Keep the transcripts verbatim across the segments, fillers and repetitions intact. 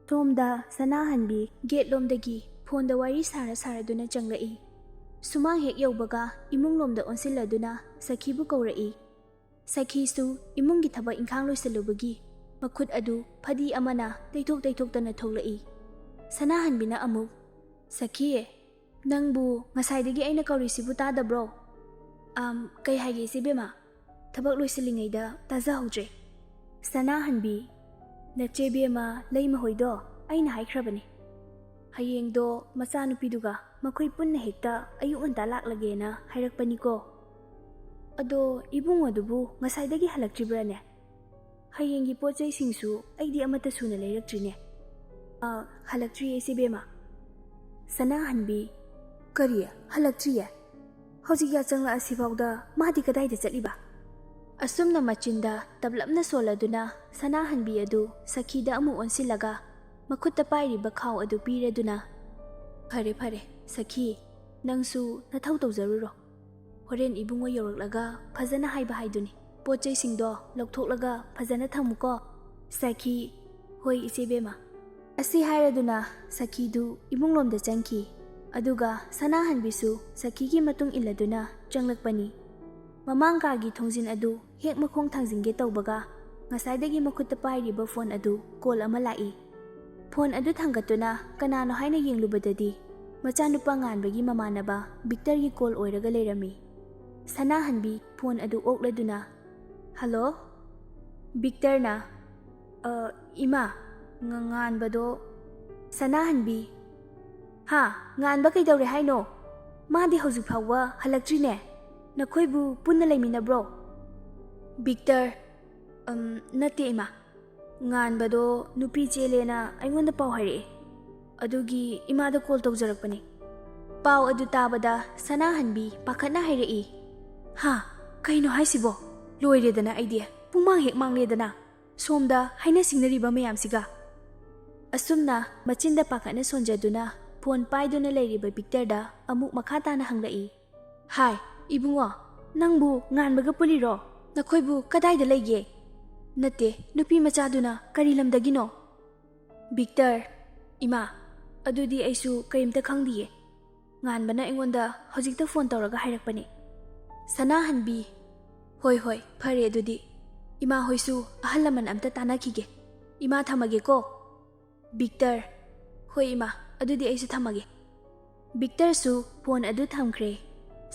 ꯁꯣꯝꯗ ꯁꯅꯥꯍꯟꯕꯤ ꯒꯦꯠꯂꯣꯝꯗꯒꯤ ꯐꯣꯟꯗ ꯋꯥꯔꯤ ꯁꯥꯔ ꯁꯥꯔꯗꯨꯅ ꯆꯪꯂꯛꯏ꯫ ꯁꯨꯃꯥꯡ ꯍꯦꯛ ꯌꯧꯕꯒ ꯏꯃꯨꯡꯂꯣꯝꯗ ꯑꯣꯟꯁꯤꯜꯂꯗꯨꯅ ꯁꯈꯤꯕꯨ ꯀꯧꯔꯛꯏ꯫ ꯁꯈꯤꯁꯨ ꯏꯃꯨꯡꯒꯤ ꯊꯕꯛ ꯏꯪꯈꯥꯡ ꯂꯣꯏꯁꯤꯜꯂꯨꯕꯒꯤ ꯃꯈꯨꯠ ꯑꯗꯨ ꯐꯗꯤ ꯑꯃꯅ ꯇꯩꯊꯣꯛ ꯇꯩꯊꯣꯛꯇꯅ ꯊꯣꯛꯂꯛꯏ꯫ ꯁꯅꯥꯍꯟꯕꯤꯅ ꯑꯃꯨꯛ, "ꯁꯈꯤ, ꯅꯪꯕꯨ ꯉꯁꯥꯏꯗꯒꯤ ꯑꯩꯅ ꯀꯧꯔꯤꯁꯤꯕꯨ ꯇꯥꯗꯕ꯭ꯔꯣ?" "ꯑꯝ, ꯀꯩ ꯍꯥꯏꯒꯦ, ꯏꯆꯦ ꯕꯦꯝꯃ? ꯊꯕꯛ ꯂꯣꯏꯁꯤꯜꯂꯤꯉꯩꯗ ꯇꯥꯖꯍꯧꯗ꯭ꯔꯦ꯫" ꯁꯅꯥꯍꯟꯕꯤ, "ꯅꯆꯦ ꯕꯦꯝꯃ ꯂꯩꯃ ꯍꯣꯏꯗꯣ ꯑꯩꯅ ꯍꯥꯏꯈ꯭ꯔꯕꯅꯤ꯫ ꯍꯌꯦꯡꯗꯣ ꯃꯆꯥꯅꯨꯄꯤꯗꯨꯒ ꯃꯈꯣꯏ ꯄꯨꯟꯅ ꯍꯦꯛꯇ ꯑꯌꯨꯛ ꯉꯟꯇꯥ ꯂꯥꯛꯂꯒꯦꯅ ꯍꯥꯏꯔꯛꯄꯅꯤꯀꯣ꯫ ꯑꯗꯣ ꯏꯕꯨꯡ ꯑꯗꯨꯕꯨ ꯉꯁꯥꯏꯗꯒꯤ ꯍꯜꯂꯛꯇ꯭ꯔꯤꯕ꯭ꯔꯥꯅꯦ? ꯍꯌꯦꯡꯒꯤ ꯄꯣꯠ ꯆꯩꯁꯤꯡꯁꯨ ꯑꯩꯗꯤ ꯑꯃꯠꯇ ꯁꯨꯅ ꯂꯩꯔꯛꯇ꯭ꯔꯤꯅꯦ꯫" "ꯑ, ꯍꯜꯂꯛꯇ꯭ꯔꯤꯌꯦ, ꯏꯆꯦ ꯕꯦꯝꯃ꯫" ꯁꯅꯥꯍꯟꯕꯤ, "ꯀꯔꯤ? ꯍꯜꯂꯛꯇ꯭ꯔꯤꯌꯦ? ꯍꯧꯖꯤꯛ ꯌꯥꯆꯪꯂꯛꯑꯁꯤꯐꯥꯎꯗ ꯃꯥꯗꯤ ꯀꯗꯥꯏꯗ ꯆꯠꯂꯤꯕ?" ꯑꯁꯨꯝꯅ ꯃꯆꯤꯟꯗ ꯇꯞꯂꯞꯅ ꯁꯣꯜꯂꯗꯨꯅ ꯁꯅꯥꯍꯟꯕꯤ ꯑꯗꯨ ꯁꯈꯤꯗ ꯑꯃꯨꯛ ꯑꯣꯟꯁꯤꯜꯂꯒ ꯃꯈꯨꯠꯇ ꯄꯥꯏꯔꯤꯕ ꯈꯥꯎ ꯑꯗꯨ ꯄꯤꯔꯗꯨꯅ, "ꯐꯔꯦ, ꯐꯔꯦ, ꯁꯈꯤ, ꯅꯪꯁꯨ ꯅꯊꯧ ꯇꯧꯖꯔꯨꯔꯣ꯫ ꯍꯣꯔꯦꯟ ꯏꯕꯨꯡꯉꯣ ꯌꯧꯔꯛꯂꯒ ꯐꯖꯅ ꯍꯥꯏꯕ ꯍꯥꯏꯗꯨꯅꯤ꯫ ꯄꯣꯠ ꯆꯩꯁꯤꯡꯗꯣ ꯂꯧꯊꯣꯛꯂꯒ ꯐꯖꯅ ꯊꯝꯃꯨꯀꯣ꯫" ꯁꯈꯤ, "ꯍꯣꯏ, ꯏꯆꯦ ꯕꯦꯝꯃ꯫" ꯑꯁꯤ ꯍꯥꯏꯔꯗꯨꯅ ꯁꯈꯤꯗꯨ ꯏꯃꯨꯡꯂꯣꯝꯗ ꯆꯪꯈꯤ꯫ ꯑꯗꯨꯒ ꯁꯅꯥꯍꯟꯕꯤꯁꯨ ꯁꯈꯤꯒꯤ ꯃꯇꯨꯡ ꯏꯜꯂꯗꯨꯅ ꯆꯪꯂꯛꯄꯅꯤ꯫ ꯃꯃꯥꯡ ꯀꯥꯒꯤ ꯊꯣꯡꯖꯤꯟ ꯑꯗꯨ ꯍꯦꯛ ꯃꯈꯣꯡ ꯊꯥꯡꯖꯤꯟꯒꯦ ꯇꯧꯕꯒ, ꯉꯁꯥꯏꯗꯒꯤ ꯃꯈꯨꯠꯇ ꯄꯥꯏꯔꯤꯕ ꯐꯣꯟ ꯑꯗꯨ ꯀꯣꯜ ꯑꯃ ꯂꯥꯛꯏ꯫ ꯐꯣꯟ ꯑꯗꯨ ꯊꯥꯡꯒꯠꯇꯨꯅ ꯀꯅꯥꯅꯣ ꯍꯥꯏꯅ ꯌꯦꯡꯂꯨꯕꯗꯗꯤ, ꯃꯆꯥꯅꯨꯄꯥ ꯉꯥꯟꯕꯒꯤ ꯃꯃꯥꯟꯅꯕ ꯕꯤꯛꯇꯔꯒꯤ ꯀꯣꯜ ꯑꯣꯏꯔꯒ ꯂꯩꯔꯝꯃꯤ꯫ ꯁꯅꯥꯍꯟꯕꯤ ꯐꯣꯟ ꯑꯗꯨ ꯑꯣꯛꯂꯗꯨꯅ, "ꯍꯜꯂꯣ?" ꯕꯤꯛꯇꯔꯅ, "ꯑ, ꯏꯃꯥ, ꯉ-, ꯉꯥꯟꯕꯗꯣ?" ꯁꯅꯥꯍꯟꯕꯤ, "ꯍꯥ? ꯉꯥꯟꯕ ꯀꯩꯗꯧꯔꯦ ꯍꯥꯏꯅꯣ? ꯃꯥꯗꯤ ꯍꯧꯖꯤꯛ ꯐꯥꯎꯕ ꯍꯜꯂꯛꯇ꯭ꯔꯤꯅꯦ꯫ ꯅꯈꯣꯏꯕꯨ ꯄꯨꯟꯅ ꯂꯩꯃꯤꯟꯅꯕ꯭ꯔꯣ?" ꯕꯤꯛꯇꯔ, "ꯑꯝ, ꯅꯠꯇꯦ, ꯏꯃꯥ꯫ ꯉꯥꯟꯕꯗꯣ ꯅꯨꯄꯤ ꯆꯦꯜꯂꯦꯅ ꯑꯩꯉꯣꯟꯗ ꯄꯥꯎ ꯍꯥꯏꯔꯛꯑꯦ꯫ ꯑꯗꯨꯒꯤ ꯏꯃꯥꯗ ꯀꯣꯜ ꯇꯧꯖꯔꯛꯄꯅꯦ꯫" ꯄꯥꯎ ꯑꯗꯨ ꯇꯥꯕꯗ ꯁꯅꯥꯍꯟꯕꯤ ꯄꯥꯈꯠꯅ ꯍꯥꯏꯔꯛꯏ, "ꯍꯥ? ꯀꯩꯅꯣ ꯍꯥꯏꯁꯤꯕꯣ? ꯂꯣꯏꯔꯦꯗꯅ ꯑꯩꯗꯤ꯫ ꯄꯨꯡꯃꯥꯡ ꯍꯦꯛ ꯃꯥꯡꯂꯦꯗꯅ꯫ ꯁꯣꯝꯗ ꯍꯥꯏꯅ ꯁꯤꯡꯅꯔꯤꯕ ꯃꯌꯥꯝꯁꯤꯒ꯫" ꯑꯁꯨꯝꯅ ꯃꯆꯤꯟꯗ ꯄꯥꯈꯠꯅ ꯁꯣꯟꯖꯗꯨꯅ ꯐꯣꯟ ꯄꯥꯏꯗꯨꯅ ꯂꯩꯔꯤꯕ ꯕꯤꯛꯇꯔꯗ ꯑꯃꯨꯛ ꯃꯈꯥ ꯇꯥꯅ ꯍꯪꯂꯛꯏ, "ꯍꯥꯏ, ꯏꯕꯨꯡꯉꯣ, ꯅꯪꯕꯨ ꯉꯥꯟꯕꯒ ꯄꯨꯜꯂꯤꯔꯣ? ꯅꯈꯣꯏꯕꯨ ꯀꯗꯥꯏꯗ ꯂꯩꯒꯦ? ꯅꯠꯇꯦ, ꯅꯨꯄꯤ ꯃꯆꯥꯗꯨꯅ ꯀꯔꯤ ꯂꯝꯗꯒꯤꯅꯣ?" ꯕꯤꯛꯇꯔ, ꯏꯃꯥ, ꯑꯗꯨꯗꯤ ꯑꯩꯁꯨ ꯀꯔꯤꯝꯇ ꯈꯪꯗꯤꯌꯦ꯫ ꯉꯥꯟꯕꯅ ꯑꯩꯉꯣꯟꯗ ꯍꯧꯖꯤꯛꯇ ꯐꯣꯟ ꯇꯧꯔꯒ ꯍꯥꯏꯔꯛꯄꯅꯦ꯫ ꯁꯅꯥꯍꯟꯕꯤ, ꯍꯣꯏ ꯍꯣꯏ, ꯐꯔꯦ ꯑꯗꯨꯗꯤ꯫ ꯏꯃꯥ ꯍꯣꯏꯁꯨ ꯑꯍꯜ ꯂꯃꯟ ꯑꯝꯇ ꯇꯥꯟꯅꯈꯤꯒꯦ꯫ ꯏꯃꯥ, ꯊꯝꯃꯒꯦꯀꯣ꯫ ꯕꯤꯛꯇꯔ, ꯍꯣꯏ ꯏꯃꯥ, ꯑꯗꯨꯗꯤ ꯑꯩꯁꯨ ꯊꯝꯃꯒꯦ꯫ ꯕꯤꯛꯇꯔꯁꯨ ꯐꯣꯟ ꯑꯗꯨ ꯊꯝꯈ꯭ꯔꯦ꯫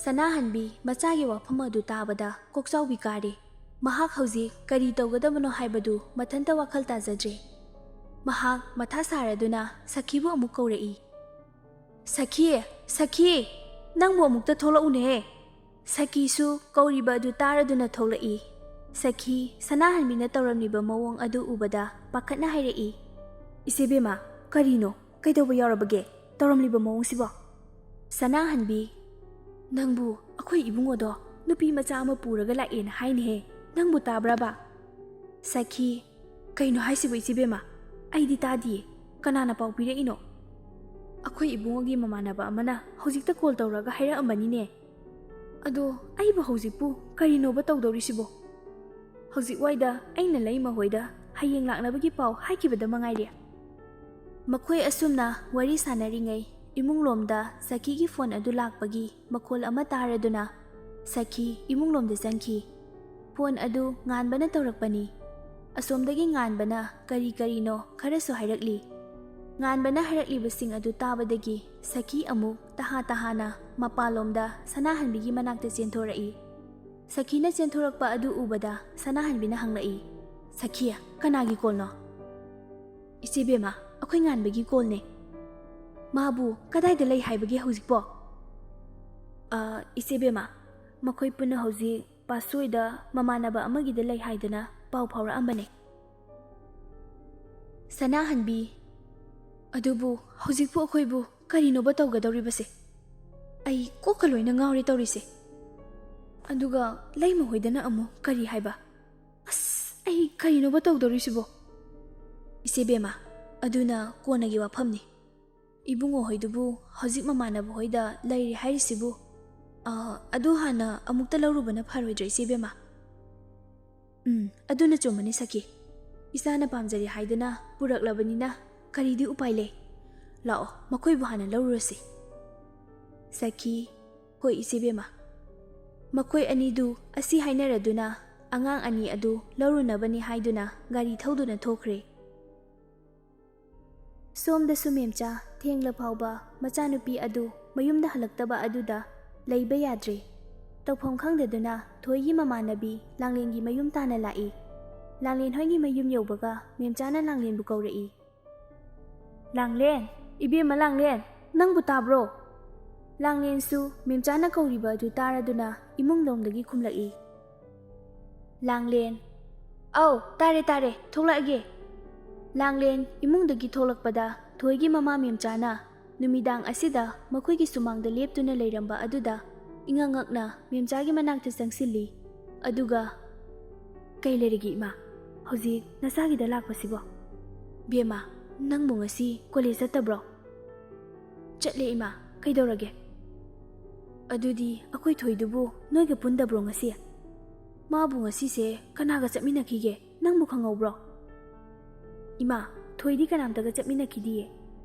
ꯁꯅꯥꯍꯟꯕꯤ ꯃꯆꯥꯒꯤ ꯋꯥꯐꯝ ꯑꯗꯨ ꯇꯥꯕꯗ ꯀꯣꯛꯆꯥꯎꯕꯤ ꯀꯥꯔꯦ꯫ ꯃꯍꯥꯛ ꯍꯧꯖꯤꯛ ꯀꯔꯤ ꯇꯧꯒꯗꯕꯅꯣ ꯍꯥꯏꯕꯗꯨ ꯃꯊꯟꯇ ꯋꯥꯈꯜ ꯇꯥꯖꯗ꯭ꯔꯦ꯫ ꯃꯍꯥꯛ ꯃꯊꯥ ꯁꯥꯔꯗꯨꯅ ꯁꯈꯤꯕꯨ ꯑꯃꯨꯛ ꯀꯧꯔꯛꯏ꯫ "ꯁꯈꯤ, ꯁꯈꯤ, ꯅꯪꯕꯨ ꯑꯃꯨꯛꯇ ꯊꯣꯛꯂꯛꯎꯅꯦ!" ꯁꯈꯤꯁꯨ ꯀꯧꯔꯤꯕ ꯑꯗꯨ ꯇꯥꯔꯗꯨꯅ ꯊꯣꯛꯂꯛꯏ꯫ ꯁꯈꯤ ꯁꯅꯥꯍꯟꯕꯤꯅ ꯇꯧꯔꯝꯂꯤꯕ ꯃꯑꯣꯡ ꯑꯗꯨ ꯎꯕꯗ ꯄꯥꯈꯠꯅ ꯍꯥꯏꯔꯛꯏ, "ꯏꯆꯦꯕꯦꯝꯃ, ꯀꯔꯤꯅꯣ? ꯀꯩꯗꯧꯕ ꯌꯥꯎꯔꯕꯒꯦ ꯇꯧꯔꯝꯂꯤꯕ ꯃꯑꯣꯡꯁꯤꯕꯣ?" ꯁꯅꯥꯍꯟꯕꯤ, "ꯅꯪꯕꯨ ꯑꯩꯈꯣꯏ ꯏꯕꯨꯡꯉꯣꯗꯣ ꯅꯨꯄꯤ ꯃꯆꯥ ꯑꯃ ꯄꯨꯔꯒ ꯂꯥꯛꯑꯦꯅ ꯍꯥꯏꯅꯦꯍꯦ, ꯅꯪꯕꯨ ꯇꯥꯕ꯭ꯔꯕ?" ꯁꯈꯤ, "ꯀꯩꯅꯣ ꯍꯥꯏꯁꯤꯕꯨ ꯏꯆꯦꯕꯦꯝꯃ? ꯑꯩꯗꯤ ꯇꯥꯗꯤꯌꯦ꯫ ꯀꯅꯥꯅ ꯄꯥꯎ ꯄꯤꯔꯛꯏꯅꯣ?" "ꯑꯩꯈꯣꯏ ꯏꯕꯨꯡꯉꯣꯒꯤ ꯃꯃꯥꯟꯅꯕ ꯑꯃꯅ ꯍꯧꯖꯤꯛꯇ ꯀꯣꯜ ꯇꯧꯔꯒ ꯍꯥꯏꯔꯛꯑꯝꯕꯅꯤꯅꯦ꯫ ꯑꯗꯣ ꯑꯩꯕꯨ ꯍꯧꯖꯤꯛꯄꯨ ꯀꯔꯤꯅꯣꯕ ꯇꯧꯗꯧꯔꯤꯁꯤꯕꯣ? ꯍꯧꯖꯤꯛ ꯋꯥꯏꯗ ꯑꯩꯅ ꯂꯩꯃ ꯍꯣꯏꯗ ꯍꯌꯦꯡ ꯂꯥꯛꯅꯕꯒꯤ ꯄꯥꯎ ꯍꯥꯏꯈꯤꯕꯗ ꯃꯉꯥꯏꯔꯦ꯫" ꯃꯈꯣꯏ ꯑꯁꯨꯝꯅ ꯋꯥꯔꯤ ꯁꯥꯟꯅꯔꯤꯉꯩ ꯏꯃꯨꯡꯂꯣꯝꯗ ꯁꯈꯤꯒꯤ ꯐꯣꯟ ꯑꯗꯨ ꯂꯥꯛꯄꯒꯤ ꯃꯈꯣꯜ ꯑꯃ ꯇꯥꯔꯗꯨꯅ ꯁꯈꯤ ꯏꯃꯨꯡꯂꯣꯝꯗ ꯆꯪꯈꯤ꯫ ꯐꯣꯟ ꯑꯗꯨ ꯉꯥꯟꯕꯅ ꯇꯧꯔꯛꯄꯅꯤ꯫ ꯑꯁꯣꯝꯗꯒꯤ ꯉꯥꯟꯕꯅ ꯀꯔꯤ ꯀꯔꯤꯅꯣ ꯈꯔꯁꯨ ꯍꯥꯏꯔꯛꯂꯤ꯫ ꯉꯥꯟꯕꯅ ꯍꯥꯏꯔꯛꯂꯤꯕꯁꯤꯡ ꯑꯗꯨ ꯇꯥꯕꯗꯒꯤ ꯁꯈꯤ ꯑꯃꯨꯛ ꯇꯍꯥ ꯇꯍꯥꯅ ꯃꯄꯥꯟꯂꯣꯝꯗ ꯁꯅꯥꯍꯟꯕꯤꯒꯤ ꯃꯅꯥꯛꯇ ꯆꯦꯟꯊꯣꯔꯛꯏ꯫ ꯁꯈꯤꯅ ꯆꯦꯟꯊꯣꯔꯛꯄ ꯑꯗꯨ ꯎꯕꯗ ꯁꯅꯥꯍꯟꯕꯤꯅ ꯍꯪꯂꯛꯏ, "ꯁꯈꯤ, ꯀꯅꯥꯒꯤ ꯀꯣꯜꯅꯣ?" "ꯏꯆꯦꯕꯦꯝꯃ, ꯑꯩꯈꯣꯏ ꯉꯥꯟꯕꯒꯤ ꯀꯣꯜꯅꯦ꯫" "ꯃꯥꯕꯨ ꯀꯗꯥꯏꯗ ꯂꯩ ꯍꯥꯏꯕꯒꯦ ꯍꯧꯖꯤꯛꯄꯣ?" "ꯑ, ꯏꯆꯦꯕꯦꯝꯃ, ꯃꯈꯣꯏ ꯄꯨꯟꯅ ꯍꯧꯖꯤꯛ ꯄꯥꯁꯣꯏꯗ ꯃꯃꯥꯟꯅꯕ ꯑꯃꯒꯤꯗ ꯂꯩ ꯍꯥꯏꯗꯅ ꯄꯥꯎ ꯐꯥꯎꯔꯛꯑꯝꯕꯅꯦ꯫" ꯁꯅꯥꯍꯟꯕꯤ, "ꯑꯗꯨꯕꯨ ꯍꯧꯖꯤꯛꯄꯨ ꯑꯩꯈꯣꯏꯕꯨ ꯀꯔꯤꯅꯣꯕ ꯇꯧꯒꯗꯧꯔꯤꯕꯁꯦ? ꯑꯩ ꯀꯣꯛꯀ ꯂꯣꯏꯅ ꯉꯥꯎꯔꯦ ꯇꯧꯔꯤꯁꯦ꯫ ꯑꯗꯨꯒ ꯂꯩꯃ ꯍꯣꯏꯗꯅ ꯑꯃꯨꯛ ꯀꯔꯤ ꯍꯥꯏꯕ? ꯑꯁ, ꯑꯩ ꯀꯔꯤꯅꯣꯕ ꯇꯧꯗꯧꯔꯤꯁꯤꯕꯣ?" "ꯏꯆꯦꯕꯦꯝꯃ, ꯑꯗꯨꯅ ꯀꯣꯟꯅꯒꯤ ꯋꯥꯐꯝꯅꯤ꯫ ꯏꯕꯨꯡꯉꯣ ꯍꯣꯏꯗꯨꯕꯨ ꯍꯧꯖꯤꯛ ꯃꯃꯥꯟꯅꯕ ꯍꯣꯏꯗ ꯂꯩꯔꯤ ꯍꯥꯏꯔꯤꯁꯤꯕꯨ, ꯑ, ꯑꯗꯨ ꯍꯥꯟꯅ ꯑꯃꯨꯛꯇ ꯂꯧꯔꯨꯕꯅ ꯐꯔꯣꯏꯗ꯭ꯔꯣ, ꯏꯆꯦꯕꯦꯝꯃ?" "ꯎꯝ, ꯑꯗꯨꯅ ꯆꯨꯝꯃꯅꯤ ꯁꯈꯤ꯫ ꯏꯆꯥꯅ ꯄꯥꯝꯖꯔꯦ ꯍꯥꯏꯗꯨꯅ ꯄꯨꯔꯛꯂꯕꯅꯤꯅ ꯀꯔꯤꯗꯤ ꯎꯄꯥꯏ ꯂꯩ? ꯂꯥꯛꯑꯣ, ꯃꯈꯣꯏꯕꯨ ꯍꯥꯟꯅ ꯂꯧꯔꯨꯔꯁꯤ꯫ ꯁꯈꯤ, ꯍꯣꯏ ꯏꯆꯦꯕꯦꯝꯃ꯫ ꯃꯈꯣꯏ ꯑꯅꯤꯗꯨ ꯑꯁꯤ ꯍꯥꯏꯅꯔꯗꯨꯅ ꯑꯉꯥꯡ ꯑꯅꯤ ꯑꯗꯨ ꯂꯧꯔꯨꯅꯕꯅꯤ ꯍꯥꯏꯗꯨꯅ ꯒꯥꯔꯤ ꯊꯧꯗꯨꯅ ꯊꯣꯛꯈ꯭ꯔꯦ꯫ ꯁꯣꯝꯗꯁꯨ ꯃꯦꯝꯆꯥ ꯊꯦꯡꯂ ꯐꯥꯎꯕ ꯃꯆꯥꯅꯨꯄꯤ ꯑꯗꯨ ꯃꯌꯨꯝꯗ ꯍꯜꯂꯛꯇꯕ ꯑꯗꯨꯗ ꯂꯩꯕ ꯌꯥꯗ꯭ꯔꯦ꯫ ꯇꯧꯐꯝ ꯈꯪꯗꯗꯨꯅ ꯊꯣꯏꯒꯤ ꯃꯃꯥꯟꯅꯕꯤ ꯂꯥꯡꯂꯦꯟꯒꯤ ꯃꯌꯨꯝ ꯇꯥꯟꯅ ꯂꯥꯛꯏ꯫ ꯂꯥꯡꯂꯦꯟ ꯍꯣꯏꯒꯤ ꯃꯌꯨꯝ ꯌꯧꯕꯒ ꯃꯦꯝꯆꯥꯅ ꯂꯥꯡꯂꯦꯟꯕꯨ ꯀꯧꯔꯛꯏ꯫ "ꯂꯥꯡꯂꯦꯟ, ꯏꯕꯦꯝꯃ ꯂꯥꯡꯂꯦꯟ, ꯅꯪꯕꯨ ꯇꯥꯕ꯭ꯔꯣ?" ꯂꯥꯡꯂꯦꯟꯁꯨ ꯃꯦꯝꯆꯥꯅ ꯀꯧꯔꯤꯕ ꯑꯗꯨ ꯇꯥꯔꯗꯨꯅ ꯏꯃꯨꯡ ꯂꯣꯝꯗꯒꯤ ꯈꯨꯝꯂꯛꯏ꯫ ꯂꯥꯡꯂꯦꯟ, "ꯑꯧ, ꯇꯥꯔꯦ, ꯇꯥꯔꯦ, ꯊꯣꯛꯂꯛꯑꯒꯦ꯫" ꯂꯥꯡꯂꯦꯟ ꯏꯃꯨꯡꯗꯒꯤ ꯊꯣꯛꯂꯛꯄꯗ ꯊꯣꯏꯒꯤ ꯃꯃꯥ ꯃꯦꯝꯆꯥꯅ ꯅꯨꯃꯤꯗꯥꯡ ꯑꯁꯤꯗ ꯃꯈꯣꯏꯒꯤ ꯁꯨꯃꯥꯡꯗ ꯂꯦꯞꯇꯨꯅ ꯂꯩꯔꯝꯕ ꯑꯗꯨꯗ ꯏꯉꯛ ꯉꯛꯅ ꯃꯦꯝꯆꯥꯒꯤ ꯃꯅꯥꯛꯇ ꯆꯪꯁꯤꯜꯂꯤ꯫ ꯑꯗꯨꯒ, "ꯀꯩ ꯂꯩꯔꯒꯦ ꯏꯃꯥ? ꯍꯧꯖꯤꯛ ꯅꯆꯥꯒꯤꯗ ꯂꯥꯛꯄꯁꯤꯕꯣ? ꯕꯦꯝꯃ, ꯅꯪꯕꯨ ꯉꯁꯤ ꯀꯣꯂꯦꯖ ꯆꯠꯇꯕ꯭ꯔꯣ?" "ꯆꯠꯂꯦ ꯏꯃꯥ, ꯀꯩꯗꯧꯔꯒꯦ?" "ꯑꯗꯨꯗꯤ ꯑꯩꯈꯣꯏ ꯊꯣꯏꯗꯨꯕꯨ ꯅꯣꯏꯒ ꯄꯨꯟꯗꯕ꯭ꯔꯣ ꯉꯁꯤ? ꯃꯥꯕꯨ ꯉꯁꯤꯁꯦ ꯀꯅꯥꯒ ꯆꯠꯃꯤꯟꯅꯈꯤꯒꯦ? ꯅꯪꯕꯨ ꯈꯪꯍꯧꯕ꯭ꯔꯣ?" "ꯏꯃꯥ, ꯊꯣꯏꯗꯤ ꯀꯅꯥꯝꯇꯒ ꯆꯠꯃꯤꯟꯅꯈꯤꯗꯤꯌꯦ꯫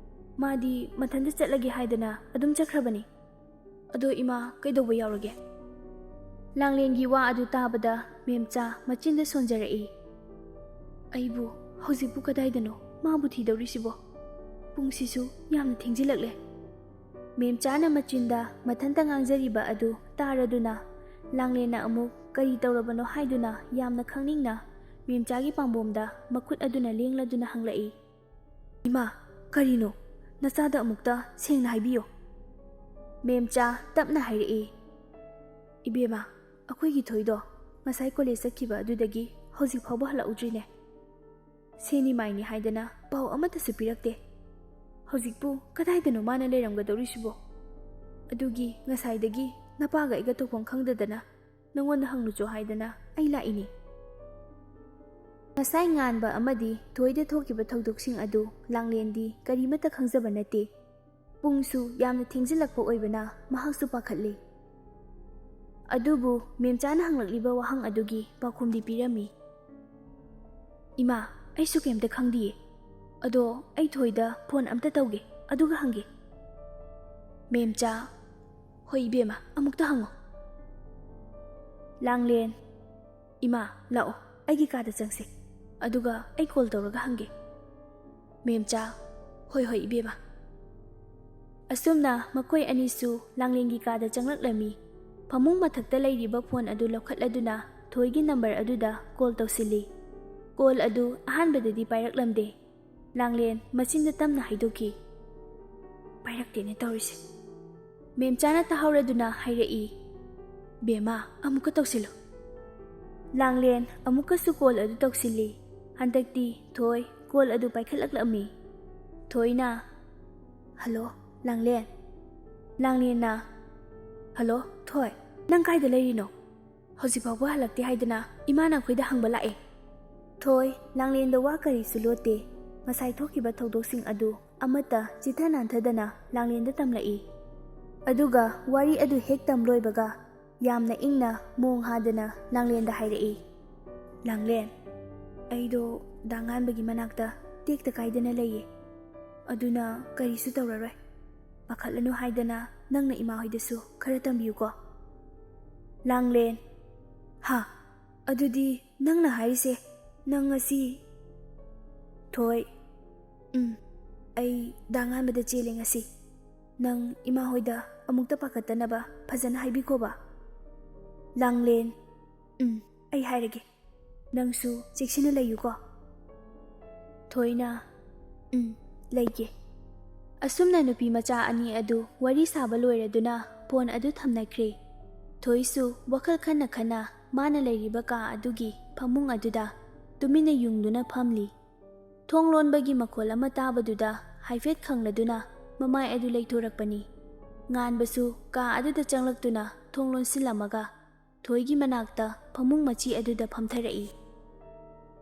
ꯃꯥꯗꯤ ꯃꯊꯟꯇ ꯆꯠꯂꯒꯦ ꯍꯥꯏꯗꯅ ꯑꯗꯨꯝ ꯆꯠꯈ꯭ꯔꯕꯅꯤ꯫ ꯑꯗꯣ ꯏꯃꯥ, ꯀꯩꯗꯧꯕ ꯌꯥꯎꯔꯒꯦ?" ꯂꯥꯡꯂꯦꯟꯒꯤ ꯋꯥ ꯑꯗꯨ ꯇꯥꯕꯗ ꯃꯦꯝꯆꯥ ꯃꯆꯤꯟꯗ ꯁꯣꯟꯖꯔꯛꯏ꯫ "ꯑꯩꯕꯨ ꯍꯧꯖꯤꯛꯄꯨ ꯀꯗꯥꯏꯗꯅꯣ ꯃꯥꯕꯨ ꯊꯤꯗꯧꯔꯤꯁꯤꯕꯣ? ꯄꯨꯡꯁꯤꯁꯨ ꯌꯥꯝꯅ ꯊꯦꯡꯖꯤꯜꯂꯛꯂꯦ꯫" ꯃꯦꯝꯆꯥꯅ ꯃꯆꯤꯟꯗ ꯃꯊꯟꯇ ꯉꯥꯡꯖꯔꯤꯕ ꯑꯗꯨ ꯇꯥꯔꯗꯨꯅ ꯂꯥꯡꯂꯦꯟꯅ ꯑꯃꯨꯛ ꯀꯔꯤ ꯇꯧꯔꯕꯅꯣ ꯍꯥꯏꯗꯨꯅ ꯌꯥꯝꯅ ꯈꯪꯅꯤꯡꯅ ꯃꯦꯝꯆꯥꯒꯤ ꯄꯥꯝꯕꯣꯝꯗ ꯃꯈꯨꯠ ꯑꯗꯨꯅ ꯂꯦꯡꯂꯗꯨꯅ ꯍꯪꯂꯛꯏ꯫ "ꯏꯃꯥ, ꯀꯔꯤꯅꯣ? ꯅꯆꯥꯗ ꯑꯃꯨꯛꯇ ꯁꯦꯡꯅ ꯍꯥꯏꯕꯤꯌꯨ꯫" ꯃꯦꯝꯆꯥ ꯇꯞꯅ ꯍꯥꯏꯔꯛꯏ꯫ "ꯏꯕꯦꯝꯃ, ꯑꯩꯈꯣꯏꯒꯤ ꯊꯣꯏꯗꯣ ꯉꯁꯥꯏ ꯀꯣꯂꯦꯖ ꯆꯠꯈꯤꯕ ꯑꯗꯨꯗꯒꯤ ꯍꯧꯖꯤꯛ ꯐꯥꯎꯕ ꯍꯜꯂꯛꯎꯗ꯭ꯔꯤꯅꯦ꯫ ꯁꯦꯅꯤ ꯃꯥꯏꯅꯤ ꯍꯥꯏꯗꯅ ꯄꯥꯎ ꯑꯃꯠꯇꯁꯨ ꯄꯤꯔꯛꯇꯦ꯫ ꯍꯧꯖꯤꯛꯄꯨ ꯀꯗꯥꯏꯗꯅꯣ ꯃꯥꯅ ꯂꯩꯔꯝꯒꯗꯧꯔꯤꯁꯤꯕꯣ? ꯑꯗꯨꯒꯤ ꯉꯁꯥꯏꯗꯒꯤ ꯅꯄꯥꯒ ꯑꯩꯒ ꯇꯧꯐꯝ ꯈꯪꯗꯗꯅ ꯅꯉꯣꯟꯗ ꯍꯪꯂꯨꯆꯣ ꯍꯥꯏꯗꯅ ꯑꯩ ꯂꯥꯛꯏꯅꯤ꯫" ꯉꯁꯥꯏ ꯉꯥꯟꯕ ꯑꯃꯗꯤ ꯊꯣꯏꯗ ꯊꯣꯛꯈꯤꯕ ꯊꯧꯗꯣꯛꯁꯤꯡ ꯑꯗꯨ ꯂꯥꯡꯂꯦꯟꯗꯤ ꯀꯔꯤꯃꯠꯇ ꯈꯪꯖꯕ ꯅꯠꯇꯦ꯫ ꯄꯨꯡꯁꯨ ꯌꯥꯝꯅ ꯊꯦꯡꯖꯤꯜꯂꯛꯄ ꯑꯣꯏꯕꯅ ꯃꯍꯥꯛꯁꯨ ꯄꯥꯈꯠꯂꯤ꯫ ꯑꯗꯨꯕꯨ ꯃꯦꯝꯆꯥꯅ ꯍꯪꯂꯛꯂꯤꯕ ꯋꯥꯍꯪ ꯑꯗꯨꯒꯤ ꯄꯥꯎꯈꯨꯝꯗꯤ ꯄꯤꯔꯝꯃꯤ꯫ "ꯏꯃꯥ, ꯑꯩꯁꯨ ꯀꯩꯝꯇ ꯈꯪꯗꯤꯌꯦ꯫ ꯑꯗꯣ ꯑꯩ ꯊꯣꯏꯗ ꯐꯣꯟ ꯑꯝꯇ ꯇꯧꯒꯦ, ꯑꯗꯨꯒ ꯍꯪꯒꯦ꯫ ꯃꯦꯝꯆꯥ, ꯍꯣꯏ ꯏꯕꯦꯝꯃ, ꯑꯃꯨꯛꯇ ꯍꯪꯉꯣ꯫ ꯂꯥꯡꯂꯦꯟ, ꯏꯃꯥ, ꯂꯥꯛꯑꯣ, ꯑꯩꯒꯤ ꯀꯥꯗ ꯆꯪꯁꯦ, ꯑꯗꯨꯒ ꯑꯩ ꯀꯣꯜ ꯇꯧꯔꯒ ꯍꯪꯒꯦ꯫ ꯃꯦꯝꯆꯥ, ꯍꯣꯏ ꯍꯣꯏ ꯏꯕꯦꯝꯃ꯫ ꯑꯁꯨꯝꯅ ꯃꯈꯣꯏ ꯑꯅꯤꯁꯨ ꯂꯥꯡꯂꯦꯟꯒꯤ ꯀꯥꯗ ꯆꯪꯂꯛꯂꯝꯃꯤ꯫ ꯐꯃꯨꯡ ꯃꯊꯛꯇ ꯂꯩꯔꯤꯕ ꯐꯣꯟ ꯑꯗꯨ ꯂꯧꯈꯠꯂꯗꯨꯅ ꯊꯣꯏꯒꯤ ꯅꯝꯕꯔ ꯑꯗꯨꯗ ꯀꯣꯜ ꯇꯧꯁꯤꯜꯂꯤ꯫ ꯀꯣꯜ ꯑꯗꯨ ꯑꯍꯥꯟꯕꯗꯗꯤ ꯄꯥꯏꯔꯛꯂꯝꯗꯦ꯫ ꯂꯥꯡꯂꯦꯟ ꯃꯆꯤꯟꯗ ꯇꯝꯅ ꯍꯥꯏꯗꯣꯛꯈꯤ, "ꯄꯥꯏꯔꯛꯇꯦꯅꯦ ꯇꯧꯔꯤꯁꯦ꯫" ꯃꯦꯝꯆꯥꯅ ꯇꯥꯍꯧꯔꯗꯨꯅ ꯍꯥꯏꯔꯛꯏ, "ꯕꯦꯝꯃ, ꯑꯃꯨꯛꯀ ꯇꯧꯁꯤꯜꯂꯨ꯫" ꯂꯥꯡꯂꯦꯟ ꯑꯃꯨꯛꯀꯁꯨ ꯀꯣꯜ ꯑꯗꯨ ꯇꯧꯁꯤꯜꯂꯤ꯫ ꯍꯟꯗꯛꯇꯤ ꯊꯣꯏ ꯀꯣꯜ ꯑꯗꯨ ꯄꯥꯏꯈꯠꯂꯛꯂꯝꯃꯤ꯫ ꯊꯣꯏꯅ, "ꯍꯜꯂꯣ, ꯂꯥꯡꯂꯦꯟ꯫" ꯂꯥꯡꯂꯦꯟꯅ, "ꯍꯜꯂꯣ, ꯊꯣꯏ, ꯅꯪ ꯀꯥꯏꯗ ꯂꯩꯔꯤꯅꯣ? ꯍꯧꯖꯤꯛ ꯐꯥꯎꯕ ꯍꯜꯂꯛꯇꯦ ꯍꯥꯏꯗꯅ ꯏꯃꯥꯅ ꯑꯩꯈꯣꯏꯗ ꯍꯪꯕ ꯂꯥꯛꯑꯦ꯫" ꯊꯣꯏ ꯂꯥꯡꯂꯦꯟꯗ ꯋꯥ ꯀꯔꯤꯁꯨ ꯂꯣꯠꯇꯦ꯫ ꯉꯁꯥꯏ ꯊꯣꯛꯈꯤꯕ ꯊꯧꯗꯣꯛꯁꯤꯡ ꯑꯗꯨ ꯑꯃꯠꯇ ꯆꯤꯊ ꯅꯥꯟꯊꯗꯅ ꯂꯥꯡꯂꯦꯟꯗ ꯇꯝꯂꯛꯏ꯫ ꯑꯗꯨꯒ ꯋꯥꯔꯤ ꯑꯗꯨ ꯍꯦꯛ ꯇꯝ ꯂꯣꯏꯕꯒ ꯌꯥꯝꯅ ꯏꯪꯅ ꯃꯣꯡ ꯍꯥꯗꯅ ꯂꯥꯡꯂꯦꯟꯗ ꯍꯥꯏꯔꯛꯏ, "ꯂꯥꯡꯂꯦꯟ, ꯑꯩꯗꯣ ꯗꯥ ꯉꯥꯟꯕꯒꯤ ꯃꯅꯥꯛꯇ ꯇꯦꯛꯇ ꯀꯥꯏꯗꯅ ꯂꯩꯌꯦ꯫ ꯑꯗꯨꯅ ꯀꯔꯤꯁꯨ ꯇꯧꯔꯔꯣꯏ꯫ ꯄꯥꯈꯠꯂꯅꯨ ꯍꯥꯏꯗꯅ ꯅꯪꯅ ꯏꯃꯥ ꯍꯣꯏꯗꯁꯨ ꯈꯔ ꯇꯝꯕꯤꯌꯨꯀꯣ꯫" ꯂꯥꯡꯂꯦꯟ, "ꯍꯥ? ꯑꯗꯨꯗꯤ ꯅꯪꯅ ꯍꯥꯏꯔꯤꯁꯦ ꯅꯪ ꯉꯁꯤ?" ꯊꯣꯏ, "ꯎꯝ, ꯑꯩ ꯗꯥ ꯉꯥꯟꯕꯗ ꯆꯦꯜꯂꯦ ꯉꯁꯤ꯫ ꯅꯪ ꯏꯃꯥ ꯍꯣꯏꯗ ꯑꯃꯨꯛꯇ ꯄꯥꯈꯠꯇꯅꯕ ꯐꯖꯅ ꯍꯥꯏꯕꯤꯈꯣꯕ꯫" ꯂꯥꯡꯂꯦꯟ, "ꯎꯝ, ꯑꯩ ꯍꯥꯏꯔꯒꯦ꯫ ꯅꯪꯁꯨ ꯆꯦꯛꯁꯤꯟꯅ ꯂꯩꯌꯨꯀꯣ꯫" ꯊꯣꯏꯅ, "ꯎꯝ, ꯂꯩꯒꯦ꯫" ꯑꯁꯨꯝꯅ ꯅꯨꯄꯤ ꯃꯆꯥ ꯑꯅꯤ ꯑꯗꯨ ꯋꯥꯔꯤ ꯁꯥꯕ ꯂꯣꯏꯔꯗꯨꯅ ꯐꯣꯟ ꯑꯗꯨ ꯊꯝꯅꯈ꯭ꯔꯦ꯫ ꯊꯣꯏꯁꯨ ꯋꯥꯈꯜ ꯈꯟꯅ ꯈꯟꯅ ꯃꯥꯅ ꯂꯩꯔꯤꯕ ꯀꯥ ꯑꯗꯨꯒꯤ ꯐꯃꯨꯡ ꯑꯗꯨꯗ ꯇꯨꯃꯤꯟꯅ ꯌꯨꯡꯗꯨꯅ ꯐꯝꯂꯤ꯫ ꯊꯣꯡ ꯂꯣꯟꯕꯒꯤ ꯃꯈꯣꯜ ꯑꯃ ꯇꯥꯕꯗꯨꯗ ꯍꯥꯏꯐꯦꯠ ꯈꯪꯂꯗꯨꯅ ꯃꯃꯥꯏ ꯑꯗꯨ ꯂꯩꯊꯣꯔꯛꯄꯅꯤ꯫ ꯉꯥꯟꯕꯁꯨ ꯀꯥ ꯑꯗꯨꯗ ꯆꯪꯂꯛꯇꯨꯅ ꯊꯣꯡ ꯂꯣꯟꯁꯤꯜꯂꯝꯃꯒ ꯊꯣꯏꯒꯤ ꯃꯅꯥꯛꯇ ꯐꯃꯨꯡ ꯃꯆꯤ ꯑꯗꯨꯗ ꯐꯝꯊꯔꯛꯏ꯫